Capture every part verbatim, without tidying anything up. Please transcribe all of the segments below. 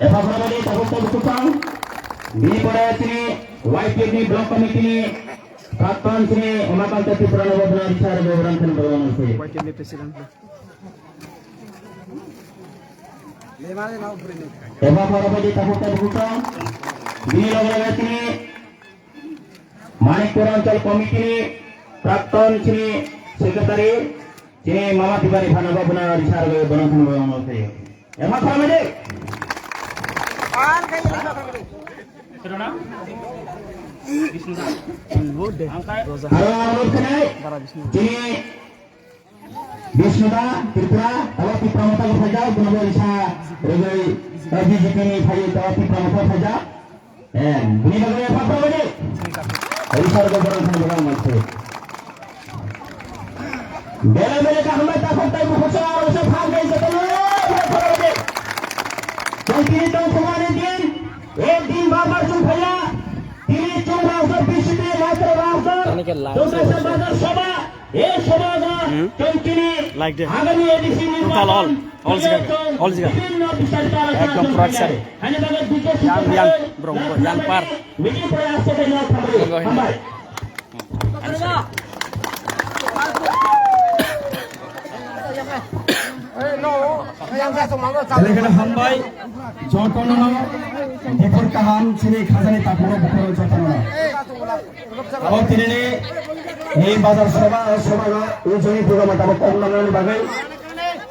Epha Pharmadi, tabuk tabuk kupang. Bini pore chini Y T F ni block committee ni prakton chini Umakanta Tripura no bodna richar goboran khan bolong se. Epha Pharmadi, tabuk tabuk kupang. Bini loge loge chini Manikpur Anchal Committee ni prakton chini secretary, chini Mama Tibari phano bo bwna richar gwi bono thangwi ongno thai. Ema khamani. Aro aro khanai. Chini Bishnuda Tripura, abo Tipra Motha ko phaijak, bono bo risa rwgwi, eh, B J P ni phai, abo Tipra Motha phaijak. Eh, bini bagwi epha khamani. Risa rwgwi bono thangwi ongno thai. Bele bele kaham bai takhuk tei bukhuk se aro se phang bai jotono bai phara bai. Tong tini tong thumani din, ek din bar bar chung phaya. Tini chung rajda B C P, rajda rajda. Tani ke live chung se kaisa bajar sabha, e sabha ga, hmm? Tong tini like de. Agami A D C nirbachan, all, all jiga, all jiga. Bibhinno bistar tara ekdom chung production. Hani baga bijay yang, yang, bro, bro, yang par. Meeting pore aste de na thamri. Bro, bro. Hambai. Belai kheno hambai. Jotono no biphor kaham chini khajani takhukno bukhoro jotono no. Abo tinini ni bazar sabha, sabha no ujoni program tabok kok nangnani bagwi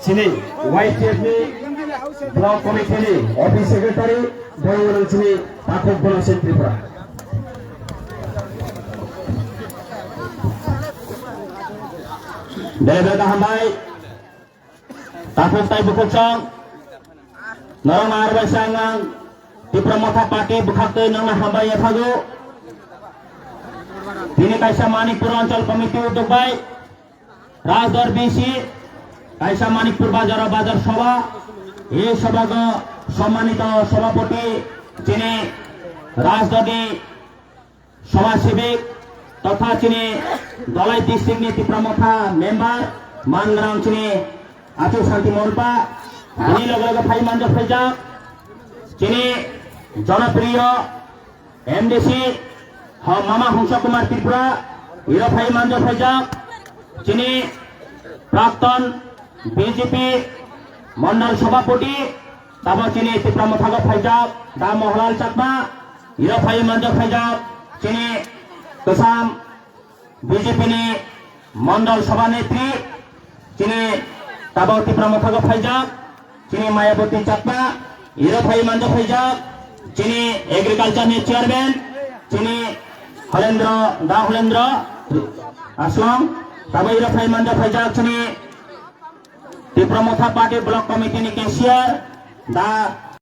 chini Y T F ni block committee ni office secretary Borok chini takhuk bono se Tripura. Bele bele hambai. Takhuk tai bukhuk song. Norok ma arbai sangang. Tipra Motha Party bukhak tei nangna hambai ya phago. Tini kaisa Manikpur Anchal Committee utuk bai. Rajda B C, kaisa Manikpur Bazar, Bazar Sabha, e sabha go sommanito sabhapati chini Rajda ni sabhasebik totha chini Dhalai district ni Tipra Motha member mangrang chini Achu Santi Molpa, bini loge loge phai manjak phaijak chini jonopriyo M D C, ho Mama Hongsa Kumar Tripura, iro phai manjak phaijak, chini prakton B J P Mondol Sabhapati, tabo chini Tipra Mothago phaijak, da Mohanlal Chakma, iro phai manjak phaijak, chini kwcham B J P ni Mondol Sabha Netri, chini tabok Tipra Mothago phaijak, chini Mayawati Chakma, iro phai manjak phaijak, chini Agriculture ni Chairman, chini Holendra, da Holendra Aswang, tabok iro phai manjak phaijak, chini Tipra Motha Party Block Committee ni Cashier, da